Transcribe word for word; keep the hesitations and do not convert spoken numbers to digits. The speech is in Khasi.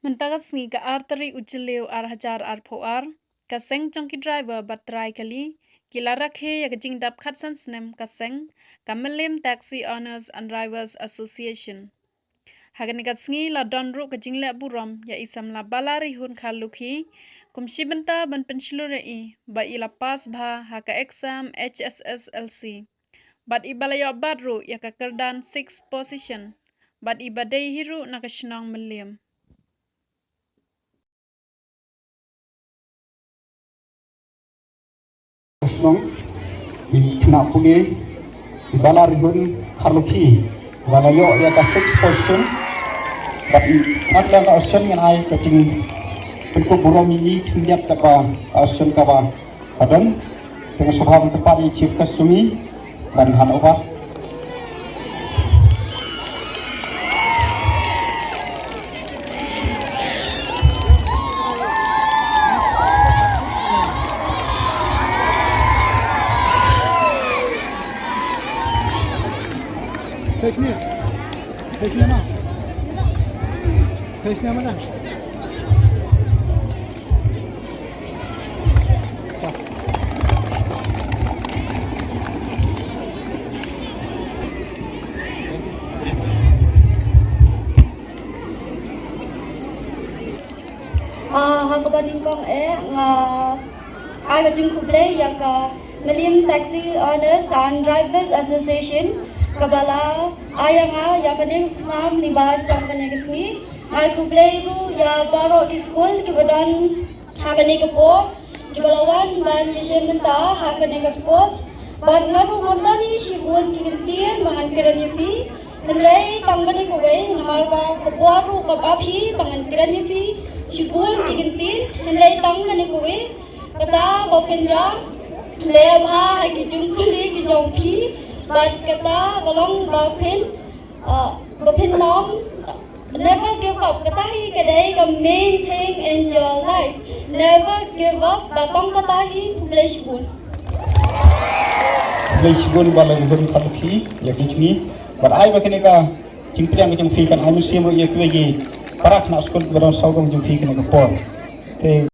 Mynta ka sngi ka ar tarik u Jylliew ar hajar arphew ar, ka seng jong ki driver bad trai kali ki la rakhe ïa ka jingdap khatsan snem ka seng ka Mylliem Taxi Owners and Drivers Association. Ha kane ka sngi la don ruh ka jingleh burom ïa i samla Balarihun Kharlukhi kum shi bynta ban pynshlur ïa i ba i la pass bha ha ka exam H S S L C. Bad i ba la ïoh bat ruh ïa ka kyrdan sixth position. Bad i ba dei hi ruh na ka shnong Mylliem. Shnong, i khynnah pule, i Balarihun Kharlukhi, ba la ïoh ïa ka sixth position. Bad i, pat la ka option ngan ai ka jingpynkup burom ïa i khyndiat kaba ka option kaba ka don. Te nga sngewbha ban kyrpad ïa i Chief Guest jong ngi ban hand over. Page ni. Page ni ma. Page ni ma dah. Ah, ha kaba nyngkong eh, nga ai ka jingkhublei ïa ka Mylliem Taxi Owners and Drivers Association, kaba la ai ïa nga ïa kane ka snam lyngba jong kane ka sngi. Nga ai khublei ruh ïa baroh ki skul kiba don ha kane ka por, kiba la wan ban ïashem bynta ha kane ka sport. Bad nga ruh ngam don hi shibun ki kyntien ba ngan kren ïa phi. Hynrei tang kane kawei, namar ba ka por ruh kam ap hi ba ngan kren ïa phi shibun ki kyntien. Hynrei tang kane kawei, kata ba phin ïa leh bha ha ki jingpule ki jong phi. Bad kata ba long ba phin, uh, ba phin ym, uh, never give up. Kata hi ka dei ka main thing in your life. Never give up. Ba tang kata hi, khublei shibun. Khublei shibun Balarihun Kharlukhi ïa ki jingïashem. Bad ai ba kane ka jingpdiang ka jong phi kan ai mynsiem ruh ïa kiwei ki para khynnah skul kiba don sawdong jong phi kane ka por. Te